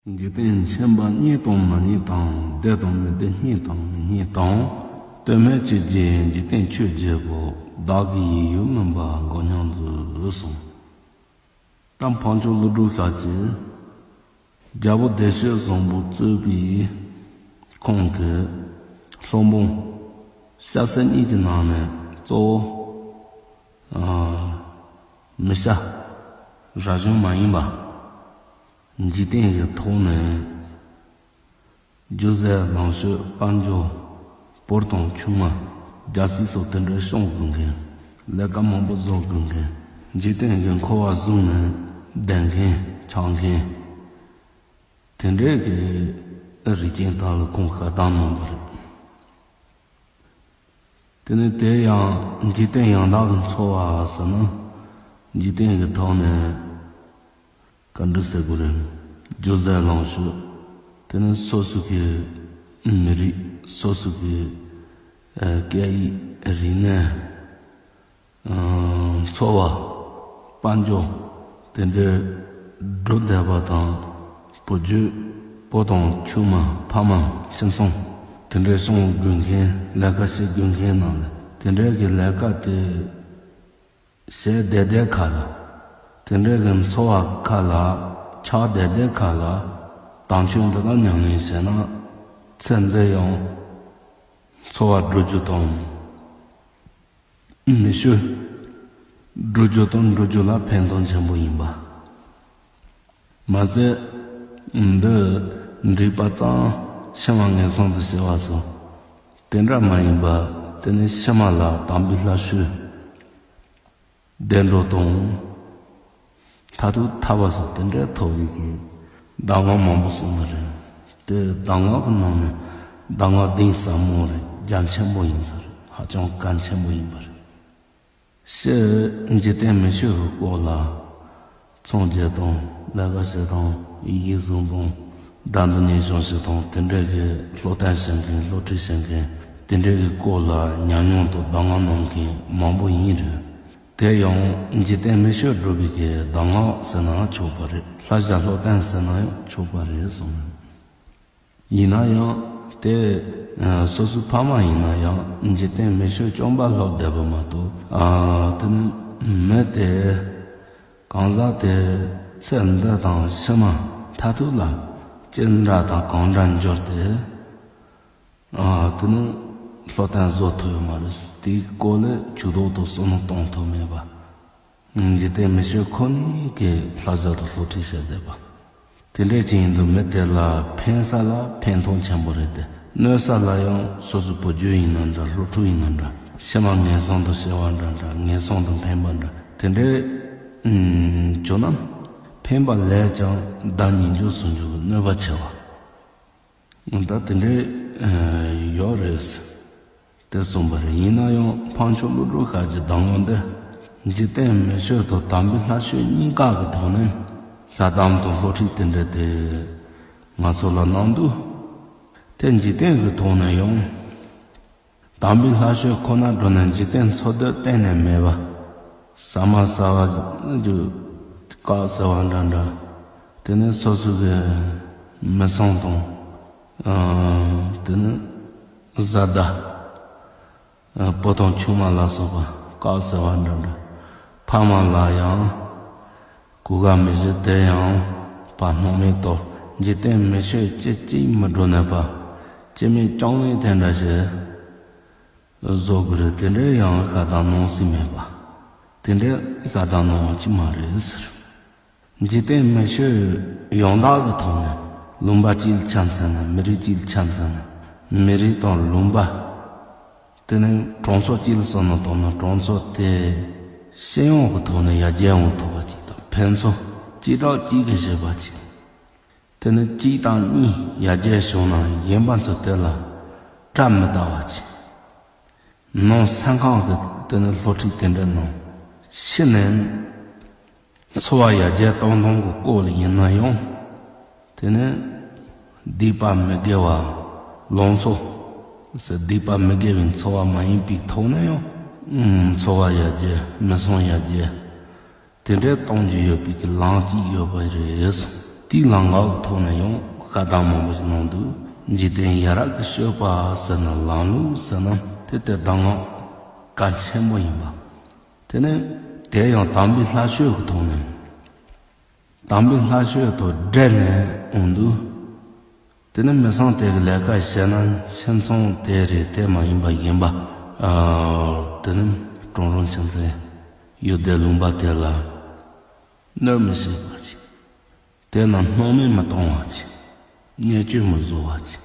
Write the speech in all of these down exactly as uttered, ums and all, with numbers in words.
འཇིག་རྟེན་ཁྱིམ་པ་རྙེད་དང་མི་རྙེད་དང་། བདེ་དང་མི་བདེ་རྙེད་དང་མི་རྙེད་དང་། དོན་མེད་ཅི་བྱེད་འཇིག་རྟེན་ཆོས་བརྒྱད་པོ། བདག་གི་ཡིད་ཡུལ་མིན་པ་མགོ་རྙོག་འཛུལ་གསུངས། ད་འཕགས་མཆོག་ཀླུ་སྒྲུབ་ལྷ་གིས་རྒྱལ་པོ་བདེ་གཤེགས་བཟང་པོ་གཙོས་པའི་ཁོང་གི་སློབ་དཔོན་སྐྱ་སེར་གཉིས་ཀྱི་ནང་ནས་གཙོ་བོ་མི་སྐྱ་རབ་བྱུང་མ་ཡིན་པ། འཇིག་རྟེན་གྱི་ཐོག་ནས་རྒྱུ་ཟས་ལོངས་སྤྱོད་དཔལ་འབྱོར་བུ་དང་ཆུང་མ་རྒྱལ་སྲིད་སོགས་དེ་འདྲའི་སྐྱོང་དགོས་མཁན། ལས་ཀ་མང་པོ་བཟོ་དགོས་མཁན། འཇིག་རྟེན་གྱི་འཁོར་བ་བཟུང་ནས་བསྡད་མཁན་ཆགས་མཁན། དེ་འདྲའི་གི་རིགས་ཅན་དག་ལ་ཁོང་ཤ་སྟག་གནང་བ་རེད། དེ་ནས་དེ་ཡང་འཇིག་རྟེན་ཡང་དག་གི་འཚོ་བ་ཟེར་ན། འཇིག་རྟེན་གྱི་ཐོག་ནས་ག་འདྲ་ཟེར་དགོས་རེད། རྒྱུ་ཟས་ལོངས་སྤྱོད། དེ་ནས་སོ་སོ་གི་མི་རིགས། སོ་སོ་གི་ཨ་སྐད་ཡིག་རིག་གནས། ཨ་འཚོ་བ། དཔལ་འབྱོར། དེ་འདྲའི་སྒྲུབ་བསྡད་པ་དང་། བུ་རྒྱུད། བུ་དང་ཆུང་མ་ཕ་མ་ཁྱིམ་ཚང་། དེ་འདྲའི་སྐྱོང་དགོས་མཁན། ལས་ཀ་བྱེད་དགོས་མཁན་རྣམས་ལ། དེ་འདྲའི་གི་ལས་ཀ་དེ་བྱས་བསྡད་བསྡད་ཁ་ལ། དེ་འདྲའི་གི་འཚོ་བ་ཁ་ལ་ཆགས་བསྡད་བསྡད་ཁ་ལ། དམ་ཆོས་འདི་དག་ཉམས་ལེན་བྱས་ན། ཚེ་འདི་ཡང་འཚོ་བ་སྒྲུབ་རྒྱུ་དང་། མི་ཆོས་སྒྲུབ་རྒྱུ་དང་འགྲོ་རྒྱུ་ལ་ཕན་ཐོགས་ཆེན་པོ་ཡིན་པ། མ་ཟད། འདི་འགྲིག་པ་ཙམ་ཕྱི་མ་ངན་སོང་དུ་སྐྱེ་བ་སོགས་དེ་འདྲ་མ་ཡིན་པ། དེ་ནི་ཕྱི་མ་ལ་དམ་པའི་ལྷ་ཆོས་བདེ་འགྲོ་དང་། མཐར་ཐུག་ཐར་པ་སོགས་དེ་འདྲའི་ཐོབ་ཡོད་ཀྱི་གདམས་ངག་མང་པོ་གསུངས་པ་རེད། དེ་གདམས་ངག་གི་ནང་ནས་གདམས་ངག་གཏིང་ཟབ་མོ་རེད། རྒྱ་ཆེན་པོ་ཡིན་ས་རེད། ཧ་ཅང་གལ་ཆེན་པོ་ཡིན་པ་རེད། སྤྱིར་འཇིག་རྟེན་མི་ཆོས་ཀྱི་སྐོར་ལ་སངས་རྒྱས་དང་། ལས་ཀ་བྱེད་སྟངས། ཡིད་བཟུང་སྟངས། དགྲ་འདུལ་ངན་སྐྱོང་བྱེད་སྟངས། དེ་འདྲའི་གི་སློབ་སྟོན་བྱེད་མཁན། སློབ་ཁྲིད་བྱེད་མཁན། དེ་འདྲའི་གི་སྐོར་ལ་ཉམས་མྱོང་དང་གདམས་ངག་གནང་མཁན་མང་པོ་ཡིན་རེད། དེ་ཡང་འཇིག་རྟེན་མི་ཆོས་སྒྲུབ་པའི་གི་གདམས་ངག་ཟེར་ན་ཆོག་པ་རེད། བསླབ་བྱ་སློབ་སྟོན་ཟེར་ན་ཡང་ཆོག་པ་རེད་གསུངས། ཡིན་ན་ཡང་དེ་སོ་སོའི་ཕ་མ་ཡིན་ན་ཡང་འཇིག་རྟེན་མི་ཆོས་སྐྱོང་པ་སློབ་བསྡད་པ་མ་གཏོགས། ཨ་དེ་ནི་མི་དེ་གང་ཟག་དེ་ཚེ་འདི་དང་ཕྱི་མ་མཐར་ཐུག་ལ་ཅི་འདྲ་དང་གང་འདྲ་འགྱུར་ཏེ། ཨ་དེ་ནི་སློབ་སྟོན་བཟོ་ཐུབ་ཡོད་མ་རེད། དེའི་སྐོར་ལ་ཇུས་གཏོགས་དང་བསམ་བློ་གཏོང་ཐུབ་མེད་པ། འཇིག་རྟེན་མི་ཆོས་ཁོ་ནའི་གི་བསླབ་བྱ་དང་སློབ་ཁྲིད་བྱས་བསྡད་པ། དེ་འདྲ་ཅིག་ཡིན་དུས་མི་དེ་ལ་ཕན་ས་ལ་ཕན་ཐོགས་ཆེན་པོ་རེད་དེ། གནོད་ས་ལ་ཡང་སོ་སོའི་བུ་རྒྱུད་ཡིན་ན་འདྲ། སློབ་ཕྲུག་ཡིན་ན་འདྲ། ཕྱི་མ་ངན་སོང་དུ་སྐྱེ་བ་འདྲ་འདྲ། ངན་སོང་དུ་འཕེན་པ་འདྲ། དེ་འདྲའི་ཨུམ་བྱུང་ན་ཕན་པ་ལས་ཀྱང་བདག་ཉིད་འགྱུར་སོང་རྒྱུ་གི་གནོད་པ་ཆེ་བ། ད་དེ་འདྲའི་ཡོད་རེད། དེ་གསུངས་པ་རེད། ཡིན་ན་ཡང་འཕགས་མཆོག་ཀླུ་སྒྲུབ་ཞབས་ཀྱི་གདམས་ངག་འདི་འཇིག་རྟེན་མི་ཆོས་དང་དམ་པའི་ལྷ་ཆོས་གཉིས་ཀ་གི་ཐོག་ནས་ལྷ་གདམས་དང་སློབ་ཁྲིད་དེ་འདྲ་དེ་ང་ཚོ་ལ་གནང་འདུག་དེ་འཇིག་རྟེན་གྱི་ཐོག་ནས་ཡང་དམ་པའི་ལྷ་ཆོས་ཁོ་ན་སྒྲུབ་ན་འཇིག་རྟེན་འཚོ་སྡོད་གཏན་ནས་མེད་པ། ཟ་མ་ཟ་བ་རྒྱུ་བཀག་ཟ་བ་འདྲ་འདྲ། དེ་ནས་སོ་སོ་གི་མི་ཚང་དང་། ཨ་དེ་ནས་བཟའ་ཟླ། ཨ་བུ་དང་ཆུང་མ་ལ་སོགས་པ་བཀག་ཟ་བ་འདྲ་འདྲ། ཕ་མ་ལ་ཡང་གོ་སྐབས་མི་བྱེད། དེ་ཡང་ཕར་སྣང་མེད་དུ། འཇིག་རྟེན་མི་ཆོས་ཅི་གཅིག་མི་སྒྲུབ་ནས་ཕར་སྐྱེ་མེད་ལྕོགས་མེད་དེ་འདྲ་ཞིག་བཟོ་དགོས་རེད། དེ་འདྲའི་ཡང་ཞལ་གདམས་གནང་སྲིད་མེད་པ། དེ་འདྲའི་ཞལ་གདམས་གནང་བ་ཅིག་མ་རེད་ཟེར། འཇིག་རྟེན་མི་ཆོས་ཡང་དག་གི་ཐོག་ནས་ལུང་པ་གཅིག་ལ་ཆ་མཚོན་ན། མི་རིགས་གཅིག་ལ་ཆ་མཚོན་ན། མི་རིགས་དང་ལུང་པ། དེ་ནས་གྲོང་ཚོ་གཅིག་ལ་བསམ་བློ་གཏོང་ན། གྲོང་ཚོ་དེ་སྤྱི་ཡོངས་ཀྱི་ཐོག་ནས་ཡར་རྒྱས་ཡོང་ཐུབ་པ་ཅིག་དང་། ཕན་ཚུན་གཅིག་གྲོགས་གཅིག་གིས་བྱེད་པ་ཅིག་དེ་ནི་གཅིག་དང་གཉིས་ཡར་རྒྱས་བྱུང་ན་གཞན་པ་ཚོ་དེ་ལ་སྐྲ་མི་བལྟ་བ་བྱེད། ནང་སེམས་ཁམས་ཀྱི་དེ་ནི་སློབ་ཁྲིད་དེ་འདྲ་གནང་། ཕྱི་ནས་འཚོ་བ་ཡར་རྒྱས་གཏོང་སྟངས་ཀྱི་སྐོར་ལ་ཡིན་ན་ཡང་། དེ་ནི་སྡིག་པ་མི་དགེ་བ་ལང་ཚོ་ཟེར། སྡིག་པ་མི་དགེ་བའི་འཚོ་བ་མ་ཡིན་པའི་ཐོག་ནས་ཡང་འཚོ་བ་ཡར་རྒྱས། མི་ཚང་ཡར་རྒྱས། དེ་འདྲའི་གཏོང་རྒྱུ་ཡོད་པའི་གི་ལམ་གཅིག་ཡོད་པ་རེད་གསུངས། དེའི་ལམ་ཁ་གི་ཐོག་ནས་ཡང་བཀའ་གདམས་མང་པོ་ཞིག་གནང་འདུག་འཇིག་རྟེན་ཡ་རབས་ཀྱི་སྤྱོད་པ་ཟེར་ན་ལམ་ལུགས་ཟེར་ན་དེ་ལྟའི་གདམས་ངག་གལ་ཆེན་པོ་ཡིན་པ། དེ་ནས་དེ་ཡང་དམ་པའི་ལྷ་ཆོས་ཀྱི་ཐོག་ནས། དམ་པའི་ལྷ་ཆོས་དང་འབྲེལ་ནས་འོང་དུས། དེ་ནི་མི་ཚང་དེ་གི་ལས་ཀ་བྱས་ན་ཁྱིམ་ཚང་དེ་རེད་དེ་མ་ཡིན་པ་གཞན་པ། ཨ། དེ་ནི་གྲོང་རོང་ཁྱིམ་མཚེས་ཡུལ་སྡེ་ལུང་པ་དེ་ལ་གནོད་མི་བྱེད་པ་ཅིག་དེ་ན་སྣང་མེད་མི་གཏོང་བ་ཅིག་བརྙས་བཅོས་མི་བཟོ་བ་ཅིག་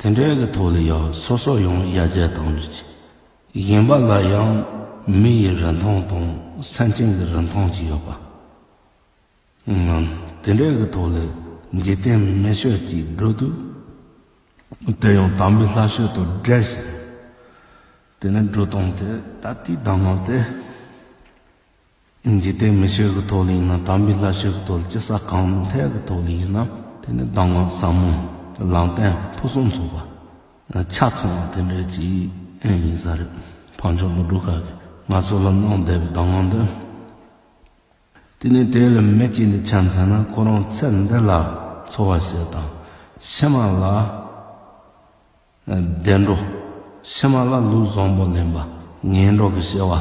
དེ་འདྲའི་གི་ཐོག་ལ་ཡང་སོ་སོ་ཡང་ཡར་རྒྱས་གཏང་རྒྱུ་ཅིག་གཞན་པ་ལ་ཡང་མི་ཡི་རིན་ཐང་དང་སེམས་ཅན་གྱི་རིན་ཐང་ཅིག་ཡོད་པ། ང་དེ་འདྲའི་གི་ཐོག་ལ་འཇིག་རྟེན་མི་ཆོས་ཀྱི་འགྲོ་དུས། དེ་ཡང་དམ་པའི་ལྷ་ཆོས་དང་འབྲེལ་ཞིང་། དེ་ནས་འགྲོ་སྟངས་དེ་ད་ལྟའི་གདམས་ངག་དེ། འཇིག་རྟེན་མི་ཆོས་ཀྱི་ཐོག་ལ་ཡིན་ན་དམ་པའི་ལྷ་ཆོས་ཀྱི་ཐོག་ལ་ཅི་ས་གང་ཐད་ཀྱི་ཐོག་ལ་ཡིན་ན་དེ་ནི་གདམས་ངག་ཟབ་མོ་ལམ་སྟོན་ཕུན་སུམ་ཚོགས་པ། ཆ་ཚང་བ་དེ་འདྲའི་ཅིག་ཡིན་ས་རེད། འཕགས་མཆོག་ཀླུ་སྒྲུབ་ཁ་གིས་ང་ཚོ་ལ་གནང་བསྡད་པའི་གདམས་ངག་འདི། དེ་ནས་དེ་ལ་མི་གཅིག་ལ་ཆ་མཚོན་ན་ཁོ་རང་ཚེ་འདི་ལ་འཚོ་བ་བྱེད་དང་ཕྱི་མ་ལ་བདེ་འགྲོ། ཕྱི་མ་ལ་ལུས་བཟང་པོ་ལེན་པ། ངན་འགྲོ་གི་སྐྱེ་བ།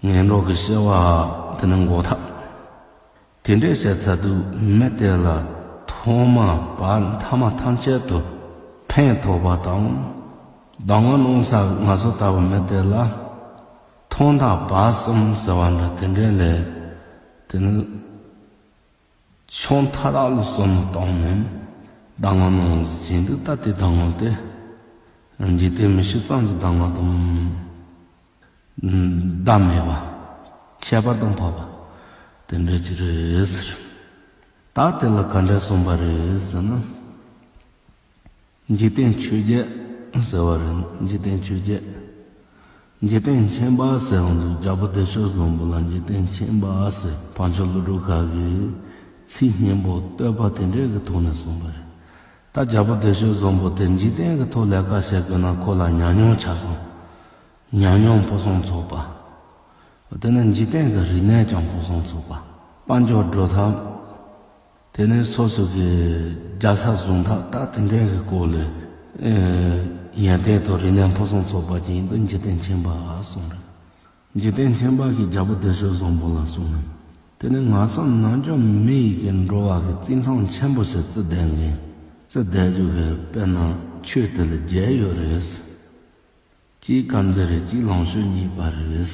ངན་འགྲོ་གི་སྐྱེ་བ་དེ་ནི་འགོག་ཐབས། དེ་འདྲའི་བྱས་ཚར་དུས་མི་དེ་ལ་ཐོག་མ་བར་མཐའ་མ་ཐམས་ཅད་དུ་ཕན་ཐོགས་པ་དང་། གདམས་ངག་གནང་ས་ང་ཚོ་ལྟ་བུ་མི་དེ་ལ་ཐོག་མཐའ་བར་གསུམ་ཟེར་བ་འདྲ་དེ་འདྲའི་ལས། དེ་ནི་ཕྱོགས་མཐའ་དག་ལ་བསམ་བློ་བཏང་ནས་གདམས་ངག་གནང་བཞིན་དུ་ད་ལྟའི་གདམས་ངག་དེ་འཇིག་རྟེན་མི་ཆོས་ཙམ་གྱི་གདམས་ངག་དང་ཟླ་མེད་པ། ཁྱད་པར་དུ་འཕགས་པ་དེ་འདྲ་ཅིག་རེད་ཟེར། ད་དེ་ལ་ག་འདྲ་གསུངས་པ་རེད་ཟེར་ན། འཇིག་རྟེན་ཆོས་བརྒྱད་ཟེར་བ་རེད། འཇིག་རྟེན་ཆོས་བརྒྱད། འཇིག་རྟེན་མཁྱེན་པ་ཟེར་བ་འདུག་རྒྱལ་པོ་བདེ་མཆོག་བཟང་པོ་ལ་འཇིག་རྟེན་མཁྱེན་པ་ཟེར་འཕགས་མཆོག་ཀླུ་སྒྲུབ་ཁ་གིས་ཚིག་སྙན་པོ་བསྟོད་པ་དེ་འདྲའི་གི་ཐོག་ནས་གསུངས་པ་རེད། ད་རྒྱལ་པོ་བདེ་མཆོག་བཟང་པོ་དེ་འཇིག་རྟེན་གི་ཐོག་ལས་ཀ་བྱེད་དགོས་ན་ཁོ་ལ་ཉམས་མྱོང་ཆ་ཚང་། ཉམས་མྱོང་ཕུན་སུམ་ཚོགས་པ། དེ་ནས་འཇིག་རྟེན་གྱི་རིག་གནས་ཀྱང་ཕུན་སུམ་ཚོགས་པ། དཔལ་འབྱོར་འགྲོ་ཐབས། དེ་ནས་སོ་སོ་གི་རྒྱལ་ས་བཟུང་ཐབས་ད་དེ་འདྲའི་གི་སྐོར་ལ། ཨེ། ཡོན་ཏན་དང་རིག་གནས་ཕུན་སུམ་ཚོགས་པ་ཅིག་ཡིན་དུས་འཇིག་རྟེན་མཁྱེན་པ་གསུངས་རེད། འཇིག་རྟེན་མཁྱེན་པ་གིས་རྒྱལ་པོ་བདེ་མཆོག་བཟང་པོ་ལ་གསུངས་ནས། དེ་ནས་ང་ཚོ་ནམ་རྒྱུན་མི་ཡི་གི་འགྲོ་བ་གི་རྩིས་ཐང་ཆེན་པོ་ཞིག་བརྩི་བསྡད་མཁན། བརྩི་བསྡད་རྒྱུ་གི་དཔེར་ན་ཆོས་དེ་ལ་བརྒྱད་ཡོད་རེད། གཅིག་སྐབས་འདི་རེད། གཅིག་ལོངས་སྤྱོད་རྙེད་པ་རེད།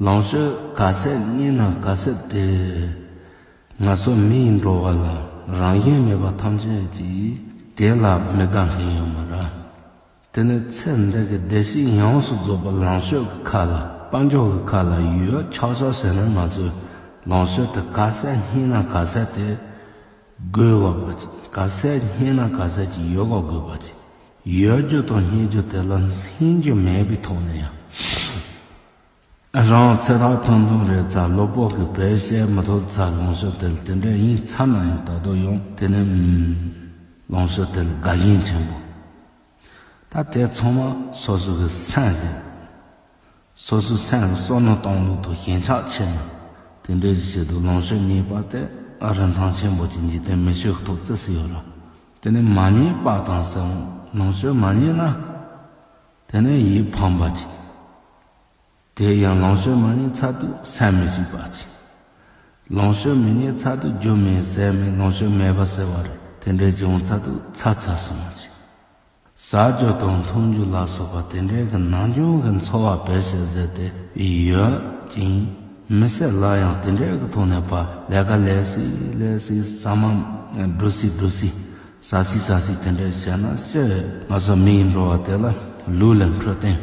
ལོངས་སྤྱོད་ག་ཚད་རྙེད་ན་ག་ཚད་དེ། ང་ཚོ་མི་ཡི་འགྲོ་བ་ལ་རང་བཞིན་མེད་པ་ཐམས་ཅད་ཀྱིས་དེ་ལ་མི་དགའ་མཁན་ཡོད་མ་རེད། དེ་ནི་ཚེ་འདི་གི་བདེ་སྐྱིད་ཡོངས་སུ་རྫོགས་པ་ལོངས་སྤྱོད་ཀྱི་ཁ་ལ་དཔལ་འབྱོར་གྱི་ཁ་ལ་ཡོད་ཆོག་ཆོག་ཟེར་ན་ང་ཚོས་ལོངས་སྤྱོད་དེ་ག་ཚད་རྙེད་ན་ག་ཚད་དེ་དགོས་པ་ཅིག་ག་ཚད་རྙེད་ན་ག་ཚད་ཅིག་ཡོད་དགོས་དགོས་པ་ཅིག་ཡོད་རྒྱུ་དང་རྙེད་རྒྱུ་དེ་ལ་འཛིན་རྒྱུ་མེད་པའི་ཐོག་ནས་ཡང་། རང་ཚེ་ཐག་ཐུང་ཐུང་རེད་ཙང་གློ་བུར་གྱི་བེད་སྤྱད་མི་ཐུབ་ཙང་ལོངས་སྤྱོད་དེ་ལ་དེ་འདྲ་ཡིན་ཚར་ན་ཡང་ད་དུང་ཡང་དེ་ནི་ལོངས་སྤྱོད་དེ་ལ་དགའ་ཞེན་ཆེན་པོ། ད་དེ་ཚང་མ་སོ་སོ་གི་སེམས་ཀྱི། སོ་སོའི་སེམས་ཀྱི་བསམ་བློ་གཏོང་ལུགས་དང་ཞེན་ཆགས་ཆེ་ན། དེ་འདྲའི་ཞིག་བྱེད་དུས་ལོངས་སྤྱོད་རྙེད་པ་དེ་ཨ་རིན་ཐང་ཆེན་པོ་ཅིག་འཇིག་རྟེན་མི་ཆོས་ཐོག་བརྩི་སྲིད་ཡོད་ར། དེ་ནི་མ་རྙེད་པ་དང་ཟེར་ལོངས་སྤྱོད་མ་རྙེད་ན། དེ་ནི་ཡིད་ཕངས་པ་ཅིག་དེ་ཡང་ལོངས་སྤྱོད་མ་རྙེད་ཚར་དུས་སེམས་མི་སྐྱིད་པ་ཅིག་ལོངས་སྤྱོད་མི་རྙེད་ཚར་དུས་རྒྱུ་མེད་ཟས་མེད་ལོངས་སྤྱོད་མེད་པ་ཟེར་བ་རེད། དེ་འདྲའི་བྱུང་ཚར་དུས་ཚར་ཚར་སོང་བ་ཅིག་ཟ་རྒྱུ་དང་འཐུང་རྒྱུ་ལ་སོགས་པ་དེ་འདྲའི་གི་ནམ་རྒྱུན་གི་འཚོ་བ་བེད་སྤྱད་ཟེར་ཏེ་ཡོད་ཅིང་མི་སེར་ལ་ཡང་དེ་འདྲའི་གི་ཐོག་ནས་ཕར་ལས་ཀ་ལས་སྲིད་ལས་སྲིད་ཟ་མ་འགྲོ་སྲིད་འགྲོ་སྲིད་ཟ་སྲིད་ཟ་སྲིད་དེ་འདྲ་བྱས་ན་ཤི་ང་ཚོ་མི་ཡི་འགྲོ་བ་དེ་ལ་ལུས་ལ་འཕྲོད་བསྟེན།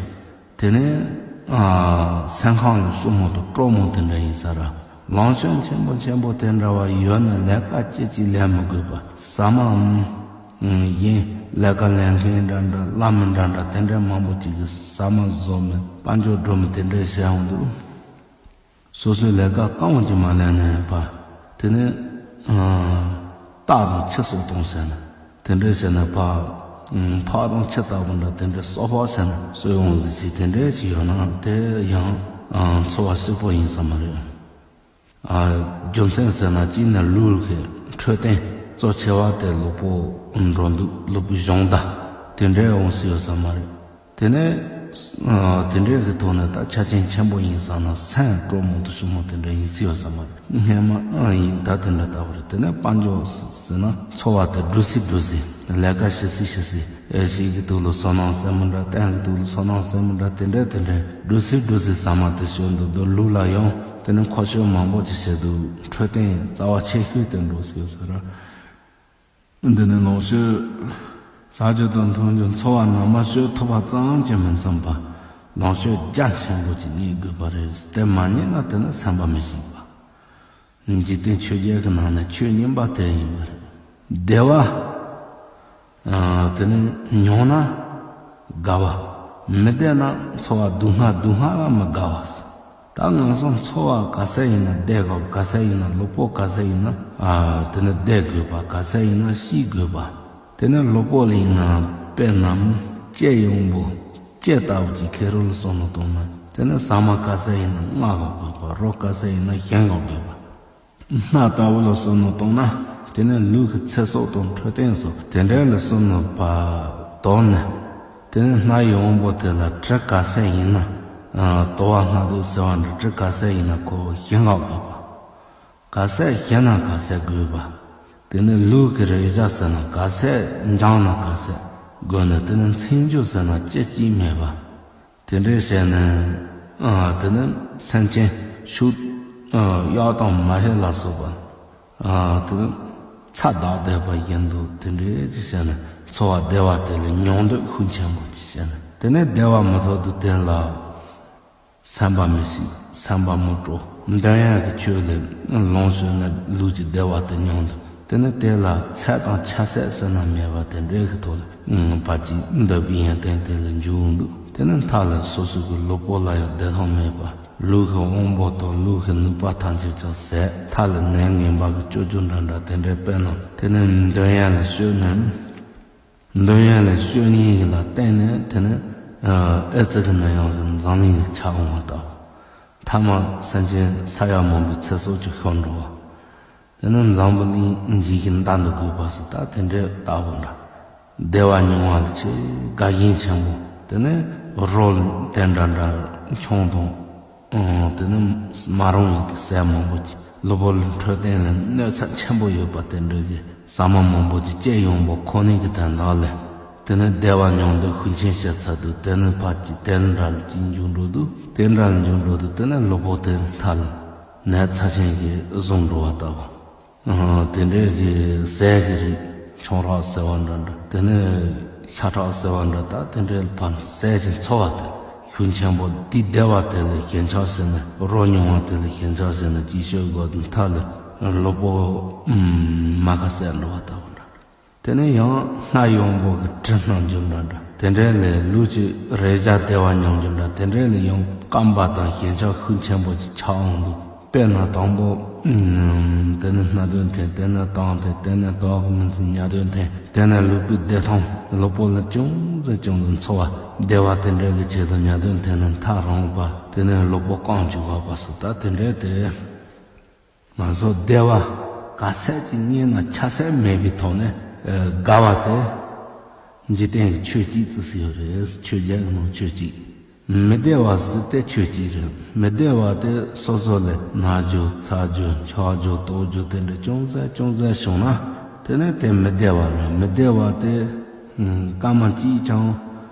དེ་ནས་ཨ་སེམས་ཁམས་ལ་སྐྱོ་མོ་དང་སྤྲོ་མོ་དེ་འདྲ་ཡིན་ས་ར། ལོངས་སྤྱོད་ཆེན་པོ་ཆེན་པོ་དེ་འདྲ་བ་ཡོད་ན་ལས་ཀ་ཅི་ཅིག་ལས་མི་དགོས་པ་ཟ་མ་ཨ་གཞན་ལས་ཀ་ལས་མཁན་འདྲ་འདྲ་བླ་མ་འདྲ་འདྲ་དེ་འདྲ་མང་པོ་ཅིག་གིས་ཟ་མ་བཟོ་མི་དཔལ་འབྱོར་འགྲོ་མི་དེ་འདྲ་བྱས་འོང་དུས། སོ་སོའི་ལས་ཀ་རྐང་བ་ཅིག་མ་ལས་ནས་ཕར། དེ་ནས་ཨ་སྟག་དང་ཁྱི་གསོད་གཏོང་བྱས་ན། དེ་འདྲ་བྱས་ན་ཕར། ཨ་ཕག་དང་ཁྱི་ལྟ་བུ་འདྲ་དེ་འདྲ་གསོད་ཕག་བྱས་ན་གསོད་འོང་ཟིག་ཅིག་དེ་འདྲ་ཅིག་ཡོད་ན་དེ་ཡང་ཨ་འཚོ་བ་སྐྱིད་པོ་ཡིན་ས་མ་རེད། ཨ། རྒྱུ་མཚན་ཟེར་ན་གཅིག་ནི་ལུས་ཀྱི་འཕྲོད་བསྟེན་གཙོ་ཆེ་བ་དེ་ལུས་པོ་འགྲོ་འདུག་ལུས་པོ་གཞུང་བརྡ་དེ་འདྲའི་འོང་སྲིད་ཡོད་ས་མ་རེད། དེ་ནས་ཨ་དེ་འདྲའི་གི་ཐོག་ནས་ད་ཆ་རྐྱེན་ཆེན་པོ་ཡིན་ས་ན་སེམས་སྤྲོ་མོ་དུ་ཞུ་མོ་དེ་འདྲ་ཡིན་སྲིད་ཡོད་ས་མ་རེད། སྔན་མ་ཨ་ཡིན་ད་དེ་འདྲ་ལྟ་བུ་རེད། དེ་ནས་དཔལ་འབྱོར་ཟེར་ན་འཚོ་བ་དེ་འགྲོ་སྲིད་འགྲོ་སྲིད། ལས་ཀ་བྱེད་སྲིད་བྱེད་སྲིད། ཨེ་གཞིས་ཀྱི་དུག་ལ་སོ་ནང་སེན་མོ་འདྲ། བསྟན་གྱི་དུག་ལ་སོ་ནང་སེན་མོ་འདྲ། དེ་འདྲ་དེ་འདྲ་འགྲོ་སྲིད་འགྲོ་སྲིད་ཟ་མ་དེ་ཤོད་འདུག་འདུག་ལུག་ལ་ཡང་དེ་ནི་མཁོ་ཤོས་མང་པོ་ཅིག་བྱེད་འདུག་འཕྲོད་བསྟེན་རྩ་བ་ཆེ་ཤོས་དེ་འགྲོ་སྲིད་ཟེར་ར། འདི་ནི་ལོངས་སྤྱོད་ཟ་རྒྱུ་དང་འཐུང་རྒྱུ་འཚོ་བ་ནང་མ་སྤྱོད་ཐུབ་པ་ཙམ་གྱིས་མི་འཚམ་པ། ལོངས་སྤྱོད་རྒྱ་ཆེན་པོ་ཅིག་རྙེད་དགོས་པ་རེད། དེ་མ་རྙེད་ན་དེ་ནི་སེམས་པ་མི་ཞིག་པ། འཇིག་རྟེན་ཆོས་བརྒྱད་ཀྱི་ནང་ནས་ཆོས་གཉིས་པ་དེ་ཡིན་པ་རེད། བདེ་བ། ཨ། དེ་ནས་མྱོང་ན་དགའ་བ། མི་བདེ་ན་འཚོ་བ་སྡུག་བསྔལ་སྡུག་བསྔལ་ལ་མི་དགའ་བ། ད་ང་ཚོ་འཚོ་བ་ག་ཚད་ཡིན་ན་བདེ་དགོས། ག་ཚད་ཡིན་ན་ལུས་པོ་ག་ཚད་ཡིན་ན་ཨ་དེ་ནས་བདེ་དགོས་པ། ག་ཚད་ཡིན་ན་ཤི་དགོས་པ། དེ་ནས་ལུས་པོ་ལ་ཡིན་ན་དཔེར་ན་ལྕེ་ཡོང་བོ། ལྕེ་ལྟ་བུ་ཅིག་ཁེ་རུ་ལ་སོང་ནས་བཏང་ན་དེ་ནས་ཟ་མ་ག་ཚད་ཡིན་ན་མངག་དགོས་པ། རོ་ག་ཚད་ཡིན་ན་ཞིམ་དགོས་པ། སྣ་ལྟ་བུ་ལ་སོ་ནོ་བཏང་ན་དེ་ནི་ལུས་ཀྱི་ཚེ་སྲོག་དང་འཕྲོད་བསྟེན་སོགས་དེ་འདྲ་ལ་སོ་ནོ་བ་དོར་ནས། དེ་ནི་སྣ་ཡོང་བོ་དེ་ལ་དྲི་ག་ཚད་ཡིན་ན། དོ་བ་སྣ་དུག་ཟེར་བ་འདྲ་དྲི་ག་ཚད་ཡིན་ན་ཁོ་ཞིམ་ལོག་དགོས་པ། ག་ཚད་ཞིམ་ན་ག་ཚད་དགོས་པ། དེ་ནི་ལུས་ཀྱི་རེག་བྱ་ཟེར་ན་ག་ཚད་འཇམ་ན་ག་ཚད་དགོས་ནས། དེ་ནི་མཚན་བརྗོད་ཟེར་ན་ལྕེ་གཅིག་མེད་པ། དེ་འདྲའི་བྱས་ནས། ཨ། དེ་ནི་སེམས་ཅན་ཤུགས། ཨ། གཡོག་དང་མ་ཧེ་ལ་སོགས་པ། ཨ། དེ་ནི་ཚ་དག་བསྡད་པ་ཡིན་འདུག་དེ་འདྲའི་ཅིག་བྱས་ནས་འཚོ་བ་བདེ་བ་དེ་ལ་མྱོང་འདོད་ཤུགས་ཆེན་པོ་ཅིག་བྱས་ནས། དེ་ནས་བདེ་བ་མི་ཐོབ་འདུག་དེ་ལ་སེམས་པ་མི་ཞིག་སེམས་པ་མི་སྤྲོ། འདོན་ཡག་གི་ཆོས་ལས་ལོངས་སྤྱོད་ནས་ལུས་ཀྱི་བདེ་བ་དེ་མྱོང་འདུག་དེ་ནི་དེ་ལ་ཚད་དང་ཆ་ཚད་ཟེར་ན་མེད་པ་དེ་འདྲའི་གི་ཐོག་ལ་ཕར་ཅིག་འདོད་པའི་ཡོན་ཏན་དེ་ལ་འཇུག་འདུག་དེ་ནི་མཐའ་ལ་སོ་སོ་གི་ལུས་པོ་ལ་ཡང་བདེ་ཐང་མེད་པ། ལུས་ཀྱི་དབང་པོ་དང་ལུས་ཀྱི་ནུས་པ་ཐམས་ཅད་ཀྱང་ཟད། མཐའ་ལ་ནད་ངན་པ་གི་སྐྱོ་རྒྱུ་འདྲ་འདྲ་དེ་འདྲའི་དཔེར་ན་དེ་ནི་འདོན་ཡག་ལ་ཤོད་ནས། འདོན་ཡག་ལ་ཤོད་ཉིན་ལ་བརྟེན་ནས་དེ་ནི་ཨེ་ཙི་གི་ནད་ཡམས་ཀྱི་འཛམ་གླིང་གི་ཆགས་འོང་བ་དང་། མཐའ་མ་སེམས་ཅན་ས་ཡ་མང་པོའི་ཚེ་སྲོག་ཀྱང་ཤོར་འགྲོ་བ། དེ་ནི་འཛམ་བུ་གླིང་འཇིག་གི་མདའ་འདི་དགོས་པ་སུ་ད་དེ་འདྲའི་ལྟ་བུ་འདྲ། བདེ་བ་མྱོང་བ་ལ་ཆེས་དགའ་ཞེན་ཆེན་པོ། དེ་ནི་རོ་དེ་འདྲ་འདྲ་མཆོང་དང་། ཨང་། དེ་ནི་མ་རུངས་ཡིན་གྱི་ཟས་མང་པོ་ཅིག་ལུས་པོ་ལ་འཕྲོད་བསྟེན་ལ་གནོད་འཚེ་ཆེན་པོ་ཡོད་པ་དེ་འདྲ་གི་ཟ་མ་མང་པོ་ཅིག་སྐྱེ་ཡོང་བ་ཁོ་ནའི་གི་དོན་དག་ལས། དེ་ནི་བདེ་བ་མྱོང་འདོད་ཤུགས་ཆེན་བྱེད་ཚར་དུས་དེ་ནི་ཕར་ཅིག་དེ་འདྲ་ལ་ཅིག་འཇུག་འགྲོ་དུས་དེ་འདྲ་ལ་འཇུག་འགྲོ་དུས་དེ་ནི་ལུས་པོ་དེ་མཐའ་ལ་ནད་ཚབས་ཆེན་གྱིས་བཟུང་འགྲོ་བ་ལྟ་བུ། ཨ། དེ་འདྲའི་གི་ཟས་ཀྱི་རིགས་ཆང་རག་ཟེར་བ་འདྲ་འདྲ། དེ་ནས་ཤ་ཁྲག་ཟེར་བ་འདྲ། ད་དེ་འདྲའི་ཕར་ཟས་ཀྱི་འཚོ་བ་དེ་ཤུགས་ཆེན་པོ། དེའི་བདེ་བ་དེ་ལ་ཞེན་ཆགས་བྱས་ནས། རོ་མྱོང་བ་དེ་ལ་ཞེན་ཆགས་བྱས་ནས་ཅིག་ཤོད་དགོས་དུས་མཐའ་ལ་ལུས་པོ་མ་ཁ་ཟད་འགྲོ་བ་ལྟ་བུ་འདྲ། དེ་ནས་ཡང་སྣ་ཡོང་བོ་གི་དྲི་སྣ་རྒྱུ་འདྲ་འདྲ། དེ་འདྲའི་ལས་ལུས་ཀྱི་རེག་བྱ་བདེ་བ་མྱོང་རྒྱུ་འདྲ། དེ་འདྲའི་ལས་ཡང་སྐོམ་པ་དང་ཞེན་ཆགས་ཤུགས་ཆེན་པོ་ཅིག་ཆགས་འོང་དུས། དཔེར་ན་དང་པོ། ཨུམ། དེ་ནས་སྣ་དོན་འཐེན། དེ་ནས་གཏམ་འཐེན། དེ་ནས་དོགས་མི་འཛིན་ཉ་དོན་འཐེན། དེ་ནས་ལུས་པོའི་བདེ་ཐང་། ལུས་པོ་ལ་ཅུང་ཟད་ཅུང་ཟད་འཚོ་བ་བདེ་བ་དེ་འདྲ་གི་ཆེད་དུ་ཉ་དོན་འཐེན་ནས་མཐའ་རངས་པ། དེ་ནས་ལུས་པོ་སྐམ་བཅུག་པ་བ་སོ་ད་དེ་འདྲའི་དེ། ང་ཚོ་བདེ་བ་ག་ཚད་ཅིག་རྙེད་ན་ཆ་ཚད་མེད་པའི་ཐོག་ནས་དགའ་བ་དེ་འཇིག་རྟེན་གྱི་ཆོས་གཅིག་ཙམ་ཞིག་རེད། ཆོས་བརྒྱད་ཀྱི་ནང་ཆོས་གཅིག་མི་བདེ་བ་ཟེར་དེ་ཆོས་གཅིག་རེད། མི་བདེ་བ་དེ་སོ་སོ་ལ་ན་རྒྱུ་ཚ་རྒྱུ་འཁྱག་རྒྱུ་ལྟོགས་རྒྱུ་དེ་འདྲ་ཅུང་ཟད་ཅུང་ཟད་བྱུང་ན་དེ་ནི་དེ་མི་བདེ་བ་རེད། མི་བདེ་བ་དེ་སྐར་མ་གཅིག་ཀྱང་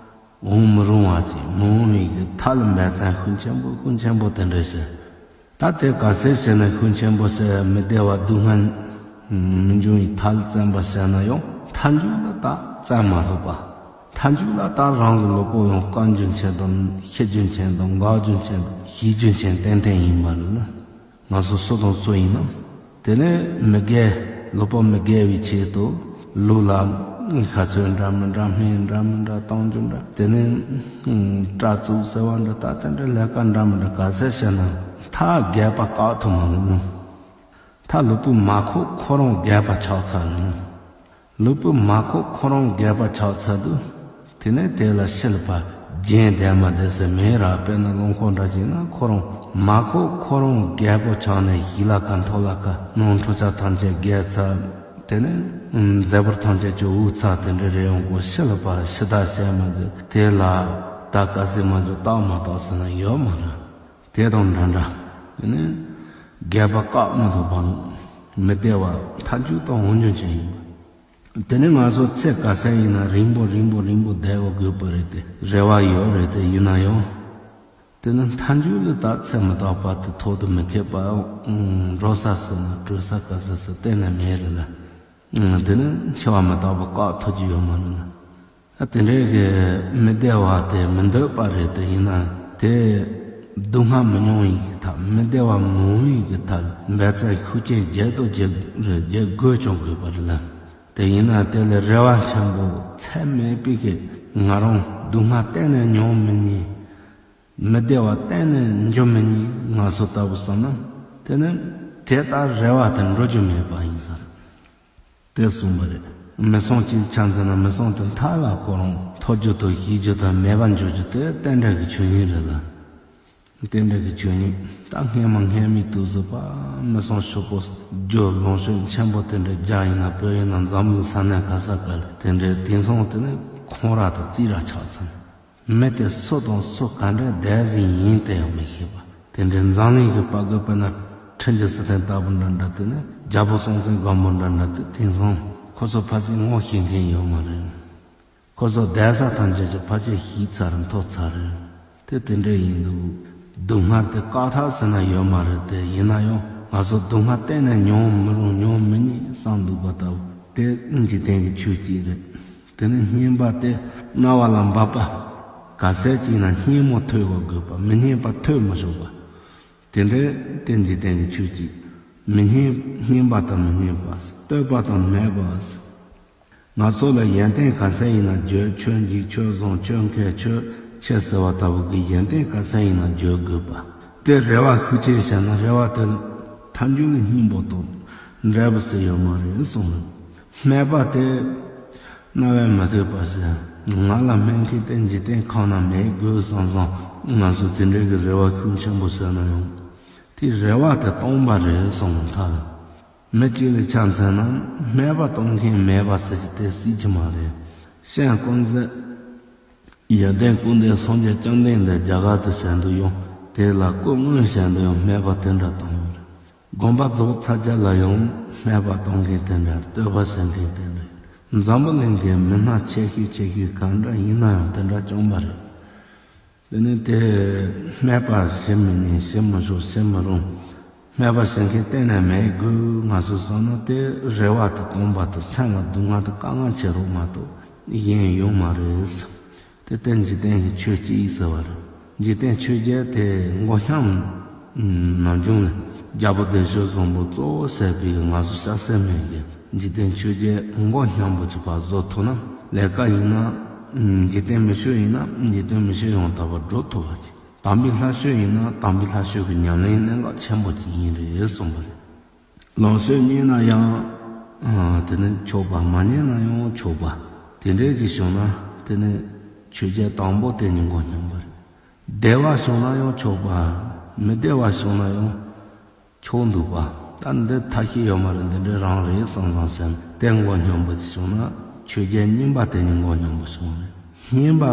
འོང་མི་རུང་བ་ཅིག་མི་འོང་བའི་གི་མཐའ་ལ་འབད་བརྩོན་ཤུགས་ཆེན་པོ་ཤུགས་ཆེན་པོ་དེ་འདྲ་བྱས། ད་དེ་ག་ཚད་བྱས་ན་ཤུགས་ཆེན་པོ་བྱས། མི་བདེ་བ་སྡུག་བསྔལ་མི་འབྱུང་བའི་མཐའ་ལ་བརྩོན་པ་བྱས་ན་ཡང་མཐའ་མཇུག་ལ་ད་བརྩོན་མ་ཐུབ་པ། མཐའ་མཇུག་ལ་ད་རང་གི་ལུས་པོ་ཡང་སྐམ་རྒྱུ་མཁན་དང་ཤི་རྒྱུ་མཁན་དང་འགག་རྒྱུ་མཁན་དང་ཤི་རྒྱུ་མཁན་ཏན་ཏན་ཡིན་པ་རེད། ང་ཚོ་སུ་དང་སུ་ཡིན་ནམ། དེ་ནས་མི་དགེ། ལུས་པོ་མི་དགེ་བའི་ཆེད་དུ་ལུས་ལ་ག་ཚོད་འདྲ་མི་འདྲ་སྨན་འདྲ་མི་འདྲ་གཏོང་རྒྱུ་འདྲ། དེ་ནས་སྐྲ་བཙུགས་ཟེར་བ་འདྲ། ད་དེ་འདྲ་ལས་ཀ་འདྲ་མི་འདྲ་ག་ཚད་བྱས་ན་མཐའ་རྒས་པ་བཀག་ཐུབ་མ་རེད། མཐའ་ལུས་པོ་མ་ཁོག་ཁོ་རང་རྒས་པ་ཆགས་ཚར་ནས། ལུས་པོ་མ་ཁོག་ཁོ་རང་རྒས་པ་ཆགས་ཚར་དུས། དེ་ནས་དེ་ལ་ཤི་ལ་པ་རྒྱན་ལྡན་མ་བསྡད་ཟེར་མེད་ར། དཔེར་ན་རླངས་འཁོར་འདྲ་ཞིག་ན་ཁོ་རང་ མ་ཁོ་ཁོ་རང་རྒད་པོ་ཆགས་ནས་ཞི་ལ་ཁ་མཐོ་ལ་ཁ་ནང་འཁྲུག་ཆ་ཐམས་ཅད་རྒྱལ་ཚར། དེ་ནས་མཛད་པར་ཐམས་ཅད་ཀྱི་དབུགས་ཚར་དེ་འདྲ་རེ་ཡོང་གོ་ཤི་ལ་པ་ཤི་ད་བཤད་མ་བྱེད་དེ་ལ་ད་ག་སྲིད་མ་འཇོག་རྟགས་མ་རྟགས་ཟེར་ན་ཡོད་མ་རེད། དེ་དང་འདྲ་འདྲ། དེ་ནས་རྒད་པ་བཀག་མ་ཐུབ་པ་མི་བདེ་བ་མཐའ་མཇུག་ཏུ་འོང་རྒྱུ་ཅན་ཡིན་པ། དེ་ནས་ང་ཚོ་ཚེ་ག་ཚད་ཡིན་ན་རིང་པོ་རིང་པོ་རིང་པོ་བསྡད་དགོས་དགོས་པ་རེད་དེ་རེ་བ་ཡོད་རེད་དེ་ཡིན་ན་ཡང་། དེ་ནི་མཐའ་མཇུག་ལ་ད་ཚེ་མི་རྟག་པ་དེ་ཐོག་ཏུ་མི་ཁེབས་པ་འགྲོ་ས་ཟེར་ན་བྲོས་ས་ག་ས་ཟེར་གཏན་ནས་མེད་རེད་ལ། དེ་ནི་འཆི་བ་མི་རྟག་པ་བཀག་ཐུབ་ཀྱི་ཡོད་མ་རེད་ལ། ཨ་དེ་འདྲའི་གི་མི་བདེ་བ་དེ་མི་འདོད་པ་རེད་དེ་ཡིན་ན་དེ་སྡུག་བསྔལ་མི་མྱོང་ཡིན་གི་ཐབས་མི་བདེ་བ་མི་འོང་ཡིན་གི་ཐབས་འབད་བརྩོན་ཤུགས་རྐྱེན་བརྒྱད་དང་བརྒྱད་རེད་བརྒྱད་དགོས་ཀྱང་དགོས་པ་རེད་ལ། དེ་ཡིན་ན་དེ་ལས་རེ་བ་ཆེན་པོ་ཚད་མེད་པའི་གི་ང་རང་སྡུག་བསྔལ་གཏན་ནས་མྱོང་མི་ཉན། མི་བདེ་བ་གཏན་ནས་འཇོམས་མི་ཉན་ང་ཚོ་ལྟ་བུ་བསམ་ན། དེ་ནི་དེ་ལྟར་རེ་བ་དེ་འགྲོ་རྒྱུ་མེད་པ་ཡིན་ས་རེད། དེ་གསུངས་པ་རེད། མི་སྲུན་གཅིག་ཆ་མཚོན་ན་མི་སྲུན་དེ་མཐའ་ལ་ཁོ་རང་ཐོབ་རྒྱུ་དང་ཤེས་རྒྱུ་དང་མེད་པར་འཇོག་རྒྱུ་དེ་རྟེན་འབྲེལ་གྱི་ཆོས་ཉིད་རེད་ལ། རྟེན་འབྲེལ་གྱི་ཆོས་ཉིད་ད་སྔས་མ་སྔས་མའི་དུས་སུ་པ་མི་སྲུན་ཕྱུག་པོ་རྒྱུ་ལོངས་སྤྱོད་ཆེན་པོ་དེ་འདྲ་རྒྱ་ཡིན་ན་བོད་ཡིན་ན་འཛམ་གླིང་ས་གནས་ག་ས་ག་ལ་དེ་འདྲའི་དེང་སང་དེ་ནི་ཁོང་ར་དང་རྩིས་ར་ཆགས་ཚར། མི་དེ་སུ་དང་སུ་ག་འདྲ་བསྡད་ཟིན་ཡིན་དེ་ཡང་མི་ཤེས་པ། དེ་འདྲའི་འཛམ་གླིང་གི་དཔའ་རྒོད་དཔེར་ན་ཁྲིན་ཏུའུ་སི་ཐན་ལྟ་བུ་འདྲ་འདྲ་དེ་ནི་རྒྱལ་པོ་སྲོང་བཙན་སྒམ་པོ་འདྲ་འདྲ་དེ་དེང་སང་ཁོ་ཚོ་ཕ་སྲིད་ངོ་ཤེས་མཁན་ཡོད་མ་རེད། ཁོ་ཚོ་བསྡད་ས་ཐམས་ཅད་ཀྱི་ཕ་ཆེ་ཤི་ཚར་མཐོ་ཚར་རེད། དེ་དེ་འདྲ་ཡིན་འདུག་སྡུག་བསྔལ་དེ་བཀག་ཐབས་ཟེར་ན་ཡོད་མ་རེད་དེ་ཡིན་ན་ཡང་ང་ཚོ་སྡུག་བསྔལ་གཏན་ནས་མྱོང་མི་རུང་མྱོང་མི་ཉན་བསམ་འདུག་པ་ལྟ་བུ་དེ་འཇིག་རྟེན་གྱི་ཆོས་གཅིག་རེད། དེ་ནས་སྙན་པ་དེ་རྣ་བ་ལ་འབབ་པ། ག་ཚད་ཅིག་ན་སྙན་མོ་ཐོས་པ་དགོས་པ་མི་སྙན་པ་ཐོས་མི་ཆོག་པ། དེ་འདྲའི་རྟེན་འཇིག་རྟེན་གྱི་ཆོས་གཅིག་མི་སྙན་སྙན་པ་དང་མི་སྙན་པ། བསྟོད་པ་དང་སྨད་པ། ང་ཚོ་ལ་ཡོན་ཏན་ག་ཚད་ཡིན་ན་བརྗོད། ཆོས་འཇིགས་ཆོས་བཟང་ཆོས་མཁས་ཆོས་ཆེ་ཟེར་བ་ལྟ་བུ་གི་ཡོན་ཏན་ག་ཚད་ཡིན་ན་བརྗོད་དགོས་པ། དེ་རེ་བ་ཤུགས་ཆེ་བྱས་ན་རེ་བ་དེ་མཐའ་མཇུག་ལ་སྙིང་པོ་དང་འབྲས་བུ་ཟེར་ཡོད་མ་རེད་གསུངས་རེད། སྨད་པ་དེ་རྣ་བས་མི་ཐོས་པ་ཟེར། ང་ལ་སྨད་མཁན་དེ་འཇིག་རྟེན་ཁམས་ན་མེད་དགོས་བསམ་བསམ་ང་ཚོ་དེ་འདྲའི་གི་རེ་བ་ཤུགས་ཆེན་པོ་ཟེར་ན་ཡང་། དེ་རེ་བ་དེ་སྟོང་པ་རེད་གསུངས་མཐའ། མི་གཅིག་ལ་ཆ་མཚོན་ན་སྨད་པ་གཏོང་མཁན་མེད་པ་ཟེར་གྱི་དེ་སྲིད་ཀྱི་མ་རེད། ཤན་ཀུན་གཟིགས། ཡོན་ཏན་ཀུན་ལྡན་སངས་རྒྱས་བཅོམ་ལྡན་འདས་རྒྱ་གར་དུ་བྱོན་དུས་ཡང་དེ་ལ་སྐུ་དངོས་བྱོན་དུས་ཡང་སྨད་པ་དེ་འདྲ་བཏང་ཡོད་རེད། དགོན་པ་རྫོགས་ཚར་རྗེས་ལ་ཡང་སྨད་པ་གཏོང་མཁན་དེ་འདྲ་བསྟོད་པ་བྱེད་མཁན་དེ་འདྲ། འཛམ་བུ་གླིང་གི་མི་སྣ་ཆེ་ཤོས་ཆེ་ཤོས་གང་འདྲ་ཡིན་ན་ཡང་དེ་འདྲ་བྱུང་བ་རེད། དེ་ནི་དེ་སྨད་པ་ཞི་མི་ཉན་ཞི་མི་ཆོག་ཞི་མི་རུང་། སྨད་པ་ཞི་མཁན་གཏན་ནས་མེད་དགོས་ང་ཚོས་བསམ་ན་དེ་རེ་བ་དེ་སྟོང་པ་དེ་སེམས་ལ་སྡུག་བསྔལ་དེ་དཀའ་ངལ་ཆེ་རོགས་མ་གཏོགས་གཞན་ཡོད་མ་རེད། དེ་ལྟར་འཇིག་རྟེན་གྱི་ཆོས་གཅིག་ཟེར་བ་རེད། འཇིག་རྟེན་ཆོས་བརྒྱད་དེ་མགོ་བཤམས། ནམ་རྒྱུན་ནས་རྒྱལ་པོ་བདེ་སྤྱོད་བཟང་པོ་གཙོ་བོ་བྱས་པའི་ང་ཚོ་སྐྱ་སེར་མའི་གི་འཇིག་རྟེན་ཆོས་བརྒྱད་མགོ་བཤམས་པོ་ཅིག་ཕར་བཟོ་ཐུབ་ན་ལས་ཀ་ཡིན་ན། འཇིག་རྟེན་མི་ཆོས་ཡིན་ན་འཇིག་རྟེན་མི་ཆོས་ཡང་དག་པར་སྒྲུབ་ཐུབ་པ་ཅིག་དམ་པའི་ལྷ་ཆོས་ཡིན་ན་དམ་པའི་ལྷ་ཆོས་ཀྱི་ཉམས་ལེན་གནད་འགག་ཆེན་པོ་ཅིག་ཡིན་རེད་གསུངས་པ་རེད། ལོངས་སྤྱོད་རྙེད་ན་ཡང་། ཨ། དེ་ནི་ཆོག་པ་མ་རྙེད་ན་ཡང་ཆོག་པ། དེ་འདྲའི་ཅིག་བྱུང་ན་དེ་ནི་ཆོས་བརྒྱད་དང་པོ་དེ་ཉིད་མགོ་བསྙོན་པ་རེད། བདེ་བ་བྱུང་ན་ཡང་ཆོག་པ། མི་བདེ་བ་བྱུང་ན་ཡང་ཆོག་འདུག་པ། ད་འདི་ཐབས་ཤེས་ཡོད་མ་རེད། འདི་འདྲའི་རང་རེད་བསམ་བསམ་བྱས་ནས་དེ་མགོ་བསྙོན་པ་ཅིག་བྱུང་ན་ཆོས་བརྒྱད་རྙིང་པ་དེ་ཉིད་མགོ་བསྙོན་པ་བྱུང་བ་རེད། རྙིང་པ།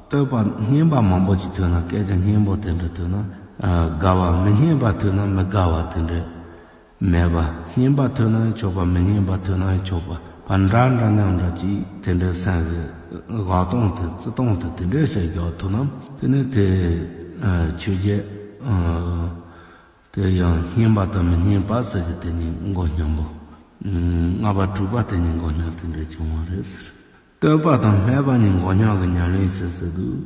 བསྟོད་པ་རྙིང་པ་མང་པོ་ཅིག་ཐོས་ན་སྐད་ཆ་སྙན་པོ་དེ་འདྲ་ཐོས་ན། ཨ། དགའ་བ། མི་སྙན་པ་ཐོས་ན་མི་དགའ་བ་དེ་འདྲ། མེད་པ། སྙན་པ་ཐོས་ན་ཡང་ཆོག་པ། མི་སྙན་པ་ཐོས་ན་ཡང་ཆོག་པ། བ་འདྲ་འདྲ་མཉམ་འདྲ་ཅིག་དེ་འདྲའི་སེམས་ཀྱི་དགའ་སྟངས་དེ་བརྩི་སྟངས་དེ་དེ་འདྲའི་ཞིག་རྒྱག་ཐུབ་ན་དེ་ནི་དེ་ཆོས་བརྒྱད་དེ་ཡང་སྙན་པ་དང་མི་སྙན་པ་ཟེར་གྱི་དེ་ནི་མགོ་སྙོམས་པོ། ལྔ་པ་དྲུག་པ་དེ་ནི་མགོ་སྙོམས་དེ་འདྲའི་བྱུང་བ་རེད་ཟེར། བསྟོད་པ་དང་སྨད་པ་གཉིས་མགོ་སྙོམས་ཀྱི་ཉམས་ལེན་བྱེད་ཟེར་དུས།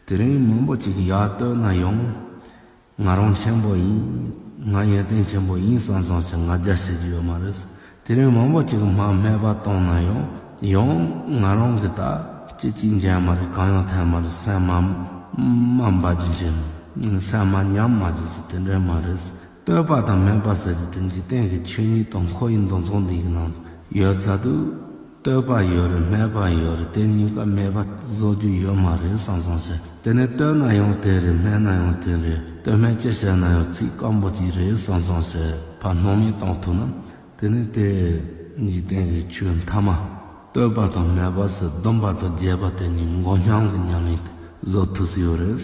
དེ་རིང་མང་པོ་ཅིག་ཡར་བསྟོད་ན་ཡང་། ང་རང་ཆེན་པོ་ཡིན། ང་ཡོན་ཏན་ཆེན་པོ་ཡིན་བསམ་བསམ་ཞིག་ང་རྒྱལ་བྱེད་རྒྱུ་ཡོད་མ་རེད། དེ་རིང་མང་པོ་ཅིག་མར་སྨད་པ་བཏང་ན་ཡང་། ཡང་ང་རང་གི་ད་ཅི་གཅིག་འཇལ་མ་རེད། གང་ཡང་འཐེན་མ་རེད། སེམས་མ་མ་འབའ་རྒྱུ་ཅན། སེམས་མ་ཉམས་མ་རྒྱུ་ཅན་དེ་འདྲ་མ་རེད། བསྟོད་པ་དང་སྨད་པ་ཟེར་རྒྱུ་དེ་འཇིག་རྟེན་གྱི་ཆོས་ཉིད་དང་ཁོ་ཡི་འདུ་འཛོམས་འདི་གི་ནང་ཡོད་ཚར་དུས། བསྟོད་པ་ཡོད་རེད། སྨད་པ་ཡོད་རེད། དེ་གཉིས་ཀ་མེད་པ་བཟོ་རྒྱུ་ཡོད་མ་རེད་བསམ་བསམ་བྱས། དེ་ནས་བསྟོད་ན་ཡང་དེ་རེད། སྨད་ན་ཡང་དེ་རེད། ལྟོས་མེད་ཅི་བྱས་ན་ཡང་ཚིག་སྐམ་པོ་ཅིག་རེད་བསམ་བསམ་བྱས་ཕར་སྣང་མེད་བཏང་ཐུབ་ན། དེ་ནི་དེ་འཇིག་རྟེན་གྱི་ཆོས་མཐའ་མ་ལྟོས་པ་དང་མེད་པ་ཟེར་བསྡོམས་པ་དང་བརྒྱད་པ་དེ་གཉིས་མགོ་སྙོམས་ཀྱི་ཉམས་ལེན་དེ་བཟོ་ཐུབ་སྲིད་ཡོད་རེད།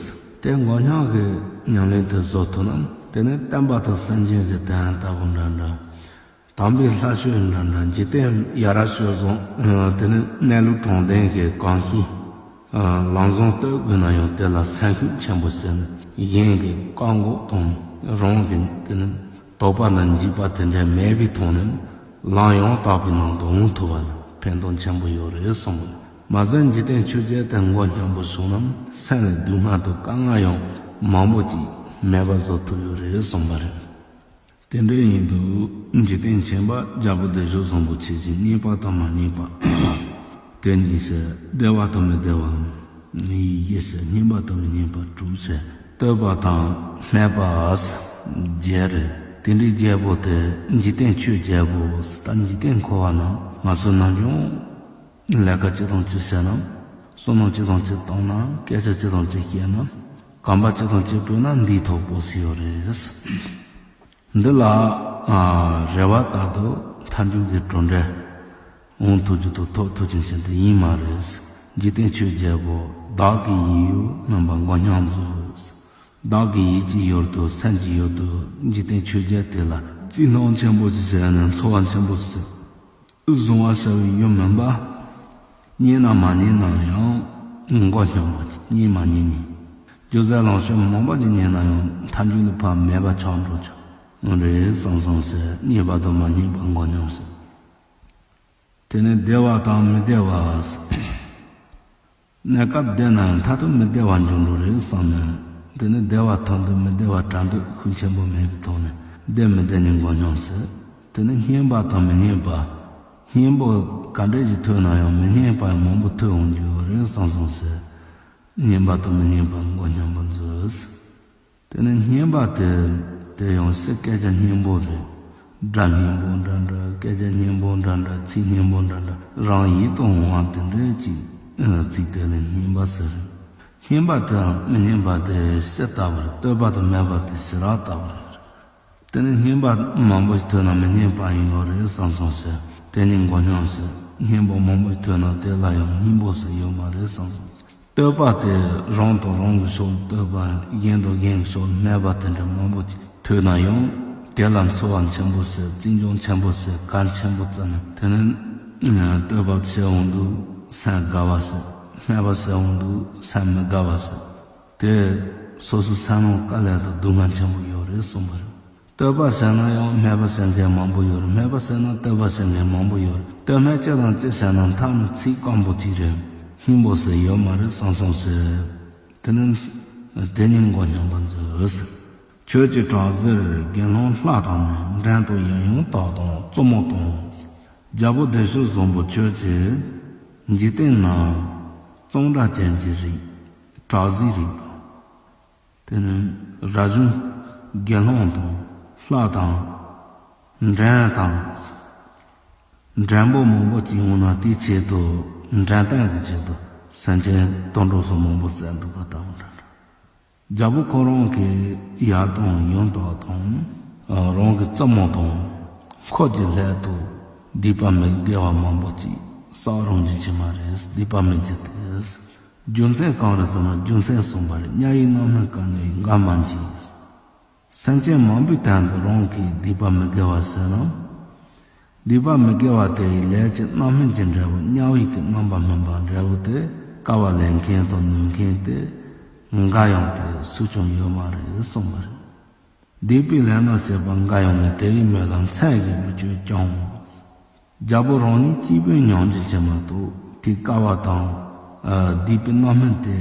དེ་མགོ་སྙོམས་ཀྱི་ཉམས་ལེན་དེ་བཟོ་ཐུབ་ན། དེ་ནི་བསྟན་པ་དང་སེམས་ཅན་གྱི་དོན་ལྟ་བུ་འདྲ་འདྲ། དམ་པའི་ལྷ་ཆོས་འདྲ་འདྲ། འཇིག་རྟེན་ཡ་རབས་སྤྱོད་བཟང་། དེ་ནི་གནས་ལུགས་དྲང་བདེན་གྱི་གོམས་གཤིས། ལམ་བཟང་གཏོད་དགོས་ན་ཡང་དེ་ལ་སེམས་ཤུགས་ཆེན་པོ་བྱས་ནས་གཞན་གྱི་བཀག་འགོག་དང་རང་གི་དེ་ནི་དོགས་པ་དང་འཇིགས་པ་དེ་འདྲ་མེད་པའི་ཐོག་ནས་ལམ་ཡང་དག་པའི་ནང་དུ་འོང་ཐུབ་པ་ལ་ཕན་ཐོགས་ཆེན་པོ་ཡོད་རེད་གསུངས། མ་ཟད་འཇིག་རྟེན་ཆོས་བརྒྱད་དེ་མགོ་སྙོམས་པོ་བྱུང་ན་སེམས་ལ་སྡུག་བསྔལ་དང་དཀའ་ངལ་ཡང་མང་པོ་ཅིག་མེད་པ་བཟོ་ཐུབ་ཡོད་རེད་གསུངས་པ་རེད། དེ་འདྲ་ཡིན་དུས་འཇིག་རྟེན་ཁྱིམ་པ་རྒྱལ་པོ་བདེ་མཆོག་བཟང་པོ་ཁྱེད་ཀྱིས་རྙེད་པ་དང་མ་རྙེད་པ་དེ་གཉིས་བྱས། བདེ་བ་དང་མི་བདེ་བ་གཉིས་བྱས། སྙན་པ་དང་མི་སྙན་པ་དྲུག་བྱས། ལྟོས་པ་དང་སྨད་པ་བརྒྱད་རེད། དེ་འདྲའི་བརྒྱད་པོ་དེ་འཇིག་རྟེན་ཆོས་བརྒྱད་པོ་ཟེར། ད་འཇིག་རྟེན་འཁོར་བ་ནང་ང་ཚོ་ནམ་རྒྱུན་ལས་ཀ་ཅི་དང་ཅི་བྱས་ན། བསོད་ནམས་ཅི་དང་ཅི་བཏང་ན། སྐད་ཆ་ཅི་དང་ཅི་བཤད་ན། གོམ་པ་ཅི་དང་ཅི་སྤོས་ན་འདིའི་ཐོག་སྤོ་སྲིད་ཡོད་རེད། འདི་ལ་ཨ་རེ་བ་ལྟར་དུ་མཐའ་མཇུག་གི་གྲུབ་འབྲས་འོང་ཐུབ་རྒྱུ་དང་ཐོབ་ཐུབ་རྒྱུ་ཅན་དེ་ཡིན་མ་རེད། འཇིག་རྟེན་ཆོས་བརྒྱད་པོ་བདག་གི་ཡིད་ཡུལ་རྣམ་པ་མགོ་སྙོམས་མཛོད། བདག་གི་ཡིད་ཀྱི་ཡུལ་དུ་སེམས་ཀྱི་ཡུལ་དུ་འཇིག་རྟེན་ཆོས་བརྒྱད་དེ་ལ་རྩིས་སྣང་ཆེན་པོ་ཅིག་བྱས་ནས་འཚོ་བ་ཆེན་པོ་ཅིག་བཟུང་བ་བྱ་བའི་ཡུལ་མིན་པ། རྙེད་ན་མ་རྙེད་ན་ཡང་མགོ་སྙོམས་པ་ཅིག་རྙེད་མ་རྙེད་ནི། སྒྱུ་རྩལ་ལོངས་སྤྱོད་མང་པོ་ཅིག་རྙེད་ན་ཡང་མཐའ་མཇུག་ལ་ཕར་མེད་པ་ཆགས་འགྲོ་ཆོག་རེད་བསམ་བསམ་བྱས། རྙེད་པ་དང་མ་རྙེད་པ་མགོ་སྙོམས་བྱས། དེ་ནས་བདེ་བ་དང་མི་བདེ་བ། གནས་སྐབས་བདེ་ན་ཡང་མཐར་ཐུག་མི་བདེ་བ་འབྱུང་འགྲོ་རེད་བསམ་ནས། དེ་ནས་བདེ་བ་ཐོབ་འདོད་མི་བདེ་བ་བྲལ་འདོད་ཤུགས་ཆེན་པོ་མེད་པའི་ཐོག་ནས་བདེ་མི་བདེ་གཉིས་མགོ་སྙོམས་བྱས། དེ་ནས་སྙན་པ་དང་མི་སྙན་པ། སྙན་པོ་ག་འདྲ་ཞིག་ཐོས་ན་ཡང་མི་སྙན་པ་མང་པོ་ཐོས་འོང་རྒྱུ་ཡོད་རེད་བསམ་བསམ་བྱས། སྙན་པ་དང་མི་སྙན་པ་མགོ་སྙོམས་པ་མཛོད། དེ་ནས་སྙན་པ་དེ་དེ་ཡང་སྐད་ཆ་སྙན་པོ་རེད། སྒྲ་སྙན་པོ་འདྲ་འདྲ། སྐད་ཆ་སྙན་པོ་འདྲ་འདྲ། ཚིག་སྙན་པོ་འདྲ་འདྲ། རང་ཡིད་དུ་འོང་བ་དེ་འདྲའི་ཅིག་ཚིག་དེ་ལ་སྙན་པ་ཟེར། སྙན་པ་དེའམ་མི་སྙན་པ་དེ་ཕྱི་ལྟ་བུར། ལྟོས་པ་དང་སྨད་པ་དེ་ཕྱི་རོལ་ལྟ་བུར་རེད། དེ་ནས་སྙན་པ་མང་པོ་ཞིག་ཐོས་ན་མི་སྙན་པ་ཡིན་ཡོད་རེད་བསམ་བསམ་བྱས། དེ་ནས་མགོ་སྙོམས་བྱས། སྙན་པོ་མང་པོ་ཞིག་ཐོས་ན་དེ་ལ་ཡང་སྙན་པོ་ཟེར་ཡོད་མ་རེད་བསམ་བསམ་བྱས། ལྟོས་པ་དེ་རང་དང་རང་གི་ཕྱོགས་ལ་ལྟོས་པ། གཞན་དང་གཞན་གྱི་ཕྱོགས་ལ་སྨད་པ་དེ་འདྲ་མང་པོ་ཞིག་ཐོས་ན་ཡང་དེ་ལ་འཚོ་བ་ཆེན་པོ་བྱས། བརྩི་འཇོག་ཆེན་པོ་བྱས། གལ་ཆེན་པོ་བརྩི་ནས། དེ་ནས་ལྟོས་པ་བྱེད་འོང་དུས་སེམས་དགའ་བ་བྱས། སྨད་པ་བྱེད་འོང་དུས་སེམས་མི་དགའ་བ་བྱས། དེ་སོ་སོའི་སེམས་ནང་དཀའ་ལས་དང་སྡུག་བསྔལ་ཆེན་པོ་ཡོད་རེད་གསུངས་པ་རེད། ལྟོས་པ་བྱས་ན་ཡང་སྨད་པ་བྱེད་མཁན་མང་པོ་ཡོད་རེད། སྨད་པ་བྱས་ན་ལྟོས་པ་བྱེད་མཁན་མང་པོ་ཡོད་རེད། ལྟོས་སྨད་ཅི་དང་ཅི་བྱས་ན་མཐའ་ནི་ཚིག་སྐམ་པོ་གཅིག་རེད། སྙན་པོ་ཟེར་ཡོད་མ་རེད་བསམ་བསམ་བྱས། དེ་ནི་དེ་གཉིས་མགོ་སྙོམས་པ་མཛོད། ཆོས་ཀྱི་གྲགས་གཟེར་དགེ་སློང་ལྷ་དང་ནི། འགྲན་དུ་ཡང་ཡང་དག་དང་བཙུན་མོ་དང་། རྒྱལ་པོ་བདེ་མཆོག་བཟང་པོ་ཁྱོད་ཀྱིས་འཇིག་རྟེན་ན་གཙང་སྦྲ་ཅན་གྱི་རིགས། གྲགས་གཟེར་རིགས་དང་། དེ་ནི་རབ་བྱུང་དགེ་སློང་དང་ལྷ་དང་། འགྲན་དང་། འགྲན་པོ་མང་པོ་ཅིག་ཡོང་ན་དེའི་ཆེད་དུ་འགྲན་སྟངས་ཀྱི་ཆེད་དུ་སེམས་ཅན་དུད་འགྲོ་སོགས་མང་པོ་བསད་འདུག་པ་ལྟ་བུ་འདྲ་འདྲ། རྒྱལ་པོ་ཁོ་རང་གི་ཡར་དང་ཡང་དག་དང་། རང་གི་བཙུན་མོ་དང་འཁོར་གྱི་སླད་དུ་སྡིག་པ་མི་དགེ་བ་མང་པོ་ཅིག་བསགས་རུང་རྒྱུན་ཆད་མ་རེད། སྡིག་པ་མི་བགྱིད་དེ། རྒྱུ་མཚན་གང་རེད་ཟེར་ན། རྒྱུ་མཚན་གསུངས་པ་རེད། དམྱལ་བའི་རྣམ་སྨིན་ཀུན་ནས་འགའ་མ་འཇིགས། སེམས་ཅན་མང་པོའི་དོན་དུ་རང་གིས་སྡིག་པ་མི་དགེ་བ་བྱས་ན། སྡིག་པ་མི་དགེ་བ་དེ་ཡི་ལས་ཀྱི་རྣམ་སྨིན་གྱི་འབྲས་བུ་དམྱལ་བའི་གི་རྣམ་པ་སྨིན་པ་འབྲས་བུ་དེ་དཀའ་བ་ལེན་མཁན་དང་ནོན་མཁན་དེ་འགའ་ཡང་དེ་སུ་ཀྱང་ཡོད་མ་རེད་གསུངས་པ་རེད། སྡིག་པའི་ལས་རྣམས་བྱས་པ་འགའ་ཡང་ནི། དེ་ཡི་མོད་ལ་མཚན་གྱིས་མི་གཅོད་ཀྱང་། རྒྱལ་པོ་རང་ཉིད་གཅིག་པུས་མྱོང་རྒྱུ་ཅིག་མ་གཏོགས་དེའི་དཀའ་བ་དང་། ཨ། སྡིག་པའི་རྣམ་སྨིན་དེ་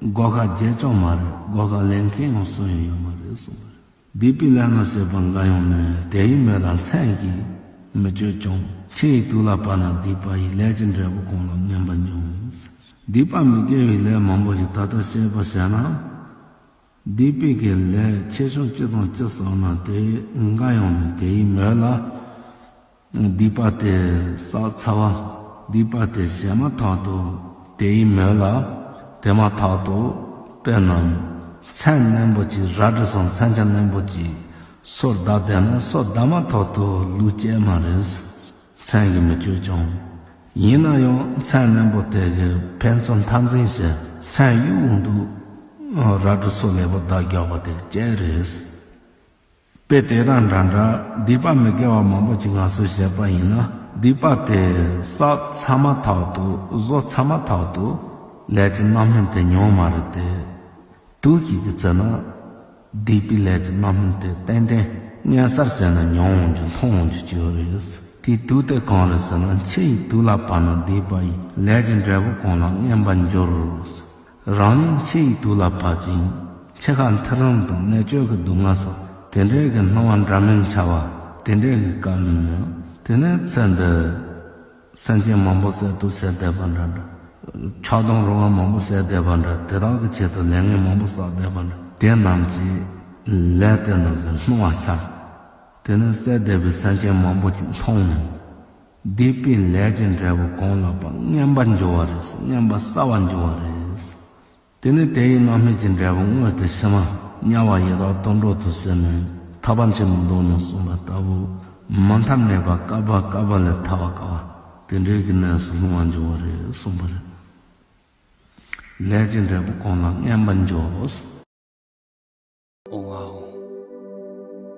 བགོ་བཤའ་བརྒྱབ་ཀྱང་མ་རེད། བགོ་བཤའ་ལེན་མཁན་ཡང་སུ་ཡང་ཡོད་མ་རེད་གསུངས་པ་རེད། སྡིག་པའི་ལས་རྣམས་བྱས་པ་འགའ་ཡང་ནི། དེ་ཡི་མོད་ལ་མཚན་གྱིས་མི་གཅོད་ཀྱང་། འཆི་བའི་དུས་ལ་བབ་ན་སྡིག་པ་ཡི། ལས་ཀྱི་འབྲས་བུ་གང་ལ་སྨིན་པ་འབྱུང་། སྡིག་པ་མི་དགེ་བའི་ལས་མང་པོ་ཞིག་ད་ལྟ་བྱས་པ་བྱས་ན། སྡིག་པའི་གི་ལས་ཆེ་ཆུང་ཅི་དང་ཅི་བསགས་ན་དེ་འགའ་ཡང་ནི་དེ་ཡི་མོད་ལ། སྡིག་པ་དེ་བསགས་ཚར་བ། སྡིག་པ་དེ་བྱས་མ་ཐག་ཏུ་དེ་ཡི་མོད་ལ། དེ་མ་ཐག་ཏུ་དཔེར་ན་ མཚན་རྣོན་པོ་ཅིག་རལ་གྲི་སོགས་མཚོན་ཆ་རྣོན་པོ་ཅིག་སོར་བརྡབས་བསྡད་ན་སོ་བརྡབས་མ་ཐག་ཏུ་ལུས་སྐྱེས་མ་རེད། མཚན་གྱིས་མི་གཅོད་ཀྱང་། ཡིན་ན་ཡང་མཚན་རྣོན་པོ་དེ་གིས་ཕན་ཚུན་འཐབ་འཛིང་བྱས་མཚན་གཡུག་འོང་དུས། རལ་གྲི་སོ་ལེགས་པོ་བརྡབས་རྒྱག་པ་དེ་སྐྱེས་རེད། དཔེ་དེ་དང་འདྲ་འདྲ་སྡིག་པ་མི་དགེ་བ་མང་པོ་ཅིག་ང་ཚོས་བྱས་པ་ཡིན་ན་སྡིག་པ་དེ་བསགས་ཚར་མ་ཐག་ཏུ་བཟོ་ཚར་མ་ཐག་ཏུ་ལས་ཀྱི་རྣམ་སྨིན་དེ་མྱོང་མ་རེད་དེ། དུག་ཅིག་གིས་བཙིར་ན་སྡིག་པའི་ལས་ཀྱི་རྣམ་སྨིན་དེ་ཏན་ཏན་མངོན་གསལ་བྱས་ན་མྱོང་འོང་རྒྱུ་མཐོང་འོང་རྒྱུ་ཅིག་ཡོད་རེད། དེའི་དུག་དེ་གང་རེད་ཟེར་ན་འཆི་ཡི་དུས་ལ་བབ་ན་སྡིག་པ་ཡི་ལས་ཀྱི་འབྲས་བུ་གང་ལ་མངོན་པར་འགྱུར། རང་ཉིད་འཆི་ཡི་དུས་ལ་བབ་ཅིང་འཆི་ཁ་མཐར་རིམ་དང་གནད་གཅོད་ཀྱི་སྡུག་བསྔལ་སོགས་དེ་འདྲའི་གི་སྣང་བ་འདྲ་མིན་འཆར་བ་དེ་འདྲའི་གི་སྐབས་ནི། དེ་ནས་ཚེ་འདི་སེམས་ཅན་མང་པོ་བསད་གཏུབ་བྱས་བསྡད་པ་འདྲ་འདྲ། ཆགས་སྡང་རུང་བ་མང་པོ་བྱས་བསྡད་པ་འདྲ་དེ་དག་གི་ཆེད་དུ་ལས་ངན་མང་པོ་བསགས་བསྡད་པ་འདྲ་དེ་རྣམས་ཀྱི་ལས་དེ་རྣམས་ཀྱི་སྣང་བ་ཤར། དེ་ནས་བསད་བསྡད་པའི་སེམས་ཅན་མང་པོ་ཅིག་མཐོང་ནས། སྡིག་པའི་ལས་ཀྱི་འབྲས་བུ་གང་ལ་བབ་མངོན་པར་འགྱུར་བ་རེད། མངོན་པར་གསལ་བར་འགྱུར་བ་རེད། དེ་ནས་དེ་ཡི་རྣམ་སྨིན་གྱི་འབྲས་བུ་དངོས་དེ་ཕྱི་མ་དམྱལ་བ་ཡི་དྭགས་དུད་འགྲོ་དུ་ཟད་ནས་ཐར་པ་ཆེན་པོ་འདོད་ནས་གསུངས་པ་ལྟ་བུ་མུ་མཐའ་མེད་པ་བསྐལ་པ་བསྐལ་པ་ལས་ཐར་བ་དཀའ་བ་དེ་འདྲའི་གི་གནས་སུ་ལྷུང་བར་འགྱུར་བ་རེད་གསུངས་པ་རེད། ལས་ཀྱི་འབྲས་བུ་གང་ལ་མངོན་པར་འགྱུར། ཨོང་ཨ་ཨོང་།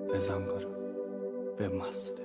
པད་ཟངས་དཀར་པད་མ་སེར།